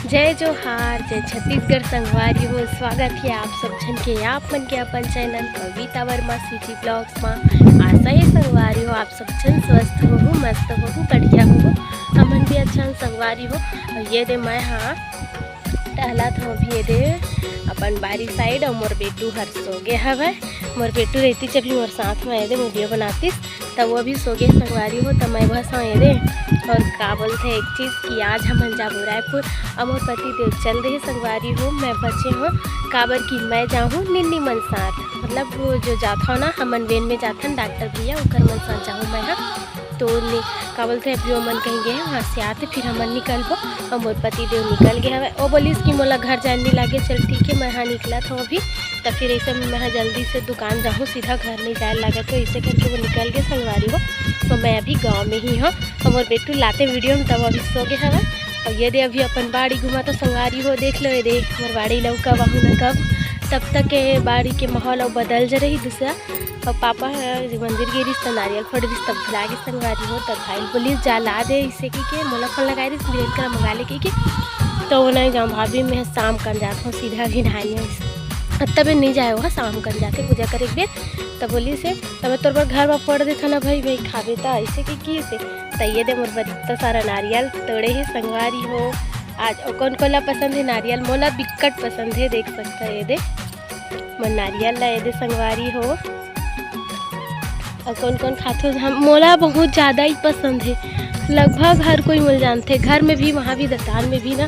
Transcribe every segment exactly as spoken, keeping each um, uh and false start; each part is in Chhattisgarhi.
जय जोहार, जय छत्तीसगढ़ संगवारी हो। स्वागत हे आप सब झन के, आप मन के अपन चैनल कविता वर्मा सीजी ब्लॉग्स मा। आशा हे संगवारी हो, आप सब झन स्वस्थ होहू, मस्त होहू, बढ़िया होहू। हमन भी अच्छा हन संगवारी हो। अउ ये दे मैं हा टहलत हव अभी ये दे अपन बारी साइड, अउ मोर बेटू हर सो गे हवय। मोर बेटू रहितिस अभी मोर साथ में ये दे वीडियो बनातिस, त वो अभी सो गे संगवारी हो, त मैं बस हव ये दे। अउ का बोलथे एक चीज कि आज हमन जाबो रायपुर, अउ मोर पति देव चल दे हे संगवारी हो, मैं बचे हव, काबर कि मैं जाहूँ निन्नी मन साथ, मतलब वो जो जात हव ना, हमन वेन में जाथन डॉक्टर भैया, ओकर मन साथ जाहूँ मैं हा। तो ने, का बोलथे, अभी ओमन कहीं गे हे, वहाँ से आथे, फिर हमन निकलबो। अउ मोर पति देव निकल गे हवय। ओ बोलिस कि मोला घर जाए नी लागे, चल ठीक हे, मैं हा निकलत हव अभी। त फिर ऐसे में मैं हा जल्दी से दुकान जाहूँ, सीधा घर नहीं जाए लागे, तो ऐसे करके वो निकल गे संगवारी हो। तो मैं अभी गाँव में ही हव, अउ मोर बेटू लाते वीडियो में, तब अभी सो गे हवय। अउ ये दे अभी अपन बाड़ी घुमा तो संगवारी हो, देख लो ये दे, मोर बाड़ी लौका बाहू न कब, तब तक के बाड़ी के माहौल अउ बदल जा रही दूसरा। अउ पापा ह मंदिर गे रिहिस त नारियल फोड़ दिस, तब भुला गे संगवारी हो। तब भाई बोलिस, "जा ला दे," इसे कहिके मोला फोन लगाए रिहिस, "बिरेन करा मंगा ले," कहिके। तो वो नहीं जाऊँ भाभी, मैं शाम कन जात हूँ, सीधा भी नहाई नहीं। तब तबे नहीं जाए, वो शाम कन जाते पूजा करे एक बेर। तब बोलिस हे, "तब तोर बर घर में फोड़ देथन ना भाई, भाई खाबे त," इसे कहिके से। त ये दे मोर बर इतना सारा नारियल तोड़े हे संगवारी हो। आज अउ कौन कौन ला पसंद हे नारियल, मोला बिक्कट पसंद हे, देख सकता है ये दे। मैं नारियल ला ये दे संगवारी हो। अउ कौन कौन खाथो? हम, मोला बहुत ज्यादा ही पसंद हे, लगभग हर कोई मोला जानथे, घर में भी, वहाँ भी, दतान में भी ना,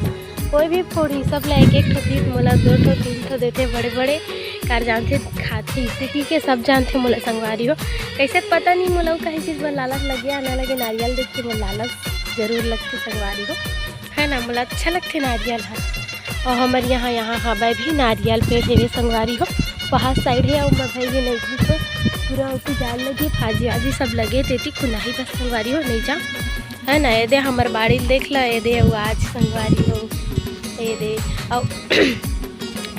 कोई भी फोड़ी, सब ला एक एक ठो पीस, मोला दो ठो, तीन ठो देथे, बड़े बड़े कर जानथे, खाथे, इसे कहिके सब जानथे मोला संगवारी हो। कैसे पता नहीं मोला उ कहीं चीज बर लालच लगे या ना लगे, नारियल देख के मोला लालच जरूर लगथे संगवारी हो, है ना, मोला अच्छा लगथे नारियल ह। अउ हमर यहाँ, यहाँ हवय भी नारियल पेड़ हेवे संगवारी हो, वहाँ साइड हे, अउ मैं भाई भी नहीं घुसो, पूरा ओती जाल लगे, भाजी आजी सब लगे, तेती खुनाही बस संगवारी हो, नहीं जा, है ना। ये दे हमर बाड़ी ल देख ल, ये दे अउ आज संगवारी हो, ये दे अउ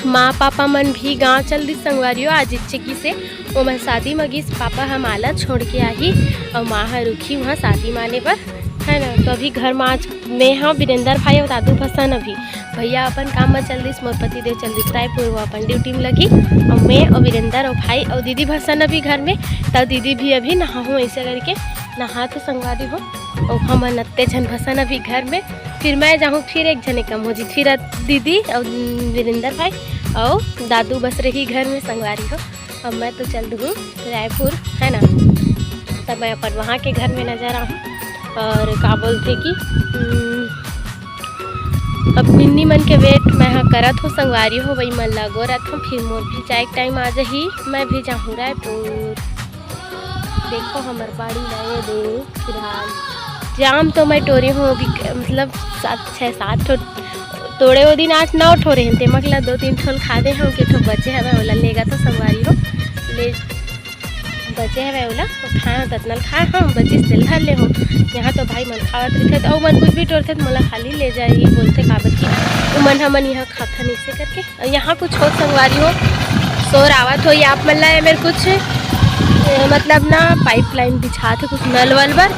माँ पापा मन भी गाँव चल दिस संगवारी हो, आज इच्चे की से ओमन शादी म गिस, पापा ह माला छोड़ के आही अउ माँ ह रुखी वहाँ शादी माने बर, है ना। तो अभी घर में आज मैं हव, वीरेंद्र भाई अउ दादू भसन अभी, भैया अपन काम में चल दिस, मोर पति देव चल दिस रायपुर, वो अपन ड्यूटी में लगी, अउ मैं अउ वीरेंद्र अउ भाई अउ दीदी भसन अभी घर में। तब दीदी भी अभी नहाहूँ ऐसे करके नहात हे संगवारी हो। अउ हमन अत्ते झन भसन अभी घर में, फिर मैं जाहूँ, फिर एक झने कम हो जी, फिर दीदी अउ वीरेंद्र भाई अउ दादू बस रही घर में संगवारी हो। अब मैं तो चल दूँ रायपुर, है ना, तब मैं अपन वहाँ के घर में नजर आहूँ। अउ का बोलथे कि, हम्म, अब निन्नी मन के वेट मैं ह करत हूँ संगवारी हो, वही मन लगो रहत हूँ, फिर मोर भी जाए के टाइम आ जाही, मैं भी जाहूँ रायपुर। देखो हमर बाड़ी ला ये दे, फिलहाल जाम तो मैं टोरे हूँ अभी, मतलब सात, छः, सात ठो तोड़े वो दिन, आज नौ ठो रहिन, तेमा के ला दो तीन ठो ल खा दे हूँ, के ठो बचे हवे, ओला लेगा तो संगवारी हो, ले बचे हवे ओला तो खाए हूँ, ततना ल खाए हूँ, बचिस तेल धर ले हूँ। यहाँ तो भाई मन खावत रहिथे, तो अउ मन कुछ भी टोरथे, तो मोला खाली ले जाए, ये बोलथे, काबर कि उमन हमन यहाँ खाथन, इसे करके। अउ यहाँ कुछ होत संगवारी हो, शोर आवत होही आप मन ला, एमेर कुछ, ए, मतलब ना पाइपलाइन बिछात हे कुछ नल वल बर,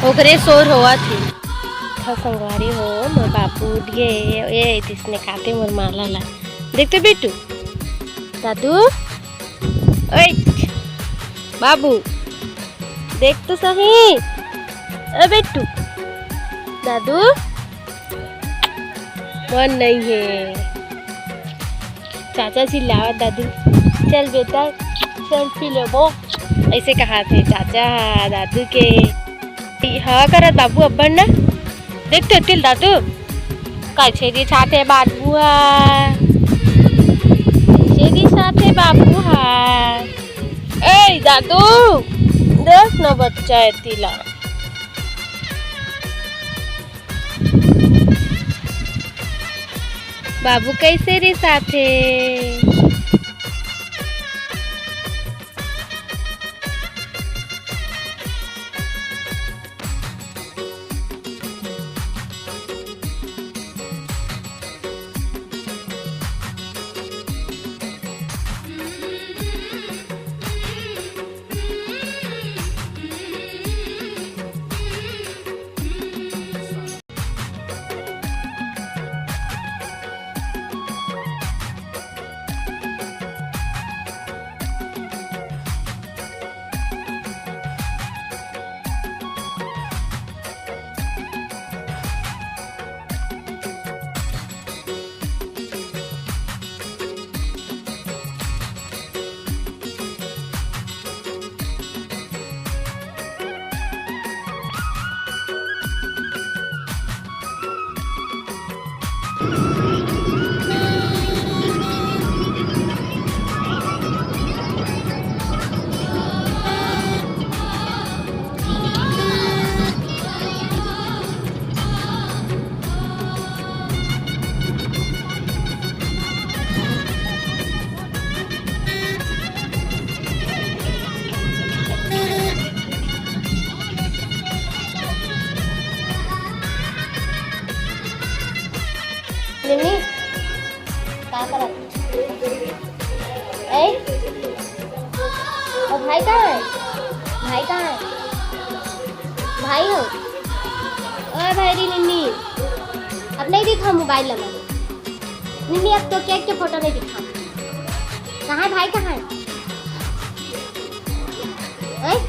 ओकरे शोर होवत हे। हाँ संगवारी हो, मोर बाबू उठ गे, ए, तिसने खाते मोर माला ला। देख तो बेटू, दादू, ओए, बाबू, देख तो सही, ए बेटू, दादू, मन नहीं है। चाचा चिल्लावत, "दादू, चल बेटा, सेल्फी लेबो।" ऐसे कहाथे चाचा दादू के। हाँ करत बाबू अब्बड़ ना। देख तो तिल दादू, कैसे रिसाथे बाबू हा, कैसे रिसाथे बाबू हा। ए दादू, देख न बच्चा ए तिला। बाबू कैसे रिसाथे? निन्नी, का करत? ए? ओ भाई कहाँ है? भाई कहाँ है? भाई हो? ओ भाई री निन्नी, अब नहीं दिखा मोबाइल नंबर। निन्नी, अब तो केक के फोटो नहीं दिखा। कहाँ है भाई, कहाँ है? हैं?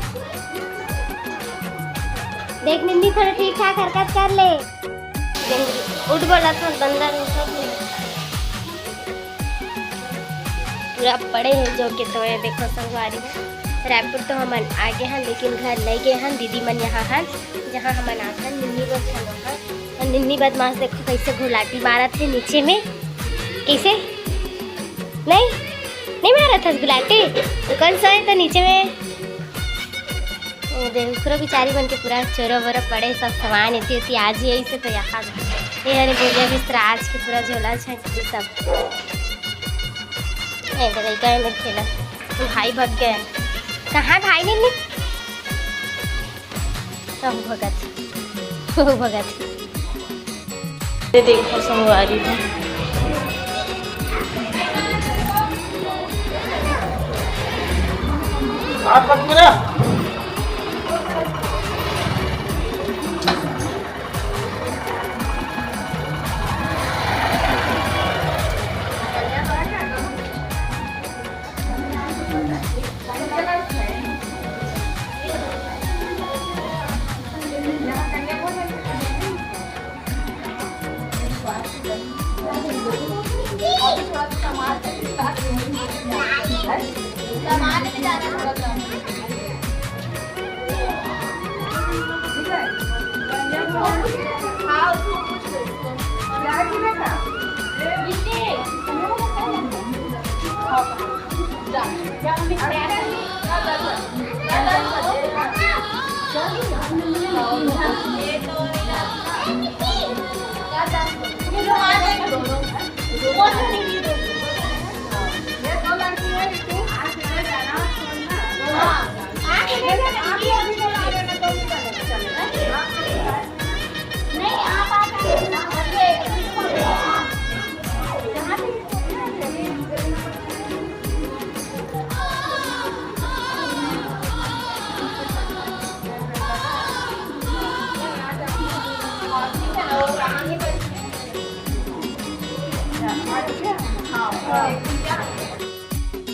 देख निन्नी, थोड़ा ठीक ठाक हरकत कर ले। उठ बोला था बंदर, उठत नहीं। पूरा पड़े हैं जो के तो ये देखो संगवारी हो। रायपुर तो हमन आ गे हन, लेकिन घर नहीं गे हन। दीदी मन यहाँ हन, जहाँ हमन आथन। निन्नी बोलथन वहाँ। और निन्नी बदमाश देखो कैसे गुलाटी मारत है नीचे में। कैसे? नहीं, नहीं मारत हस गुलाटी। तो कौन सा है तो नीचे में? ये देख, पूरा बिचारी मन के पूरा चोरा वोरा पड़े, सब सामान एती ओती आज ही ऐसे तो यहाँ। ये हरे बोरिया बिस्तरा आज के पूरा झोला छंटी सब। ये तो लइका है मेरे खेला। तो भाई भग गए। कहाँ भाई निन्नी? सब भगत। वो भगत। ये देखो संगवारी हो।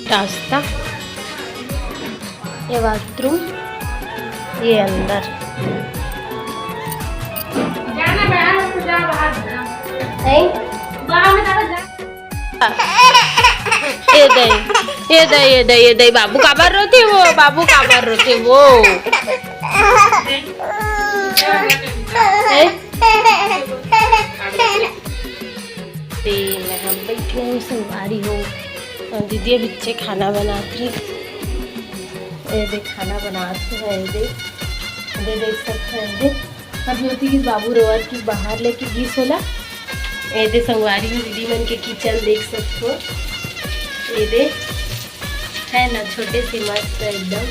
रास्ता, ये बाथरूम, ये अंदर। नहीं? ए दे, ए दे, ए दे, ए दे, बाबू काबर रोथे वो, बाबू काबर रोथे वो। ए? ए, मैं हम बैठे हूँ संगवारी हो। दीदी अभी पीछे खाना बनात रही। ए दे खाना बनात रही, ए दे, ए दे देख सकते हैं, ए दे। अब ज्योति के बाबू रोवत कि बाहर लेके गिस होला। ए दे संगवारी हो, दीदी मन के किचन देख सकते हो। ए दे है ना, छोटे से मस्त एकदम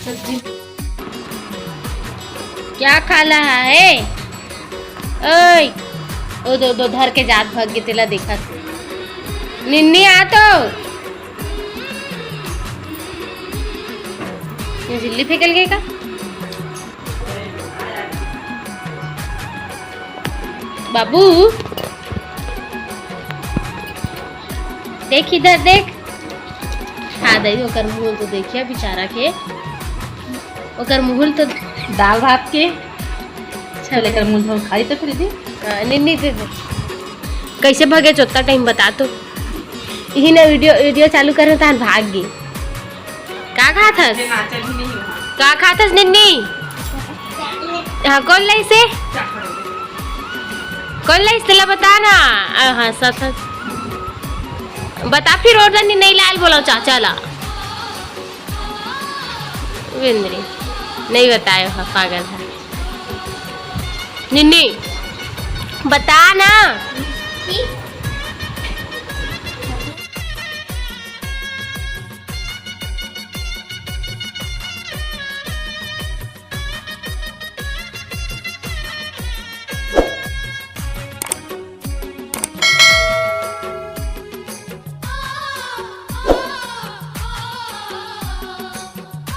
सब्जी। क्या खा रहा है? ओए, ओ दो, दो धर के जात भग गे, तेला देखत। निन्नी आ तो। ये झिल्ली फेंकल गए का? बाबू, देख इधर देख। हाँ दई, ओकर मुँह तो देखिया बेचारा के, ओकर मुँह तो दाल भात के। चल, एकर मुँह धो खाई तो फिर दी। हाँ, निन्नी दे दे। कैसे भगे चोत्ता टाइम बता तो। यही ना वीडियो, वीडियो चालू करे तान भाग गई। का खात हस? का खात हस निन्नी? हाँ, कौन लाई से? कौन लाई से तेला बता ना। आ, हाँ, सत, सत। बता फिर और जनी नहीं लाल बोलो चाचा ला। विंद्री, नहीं बताए हो, पागल है। निन्नी, बता ना।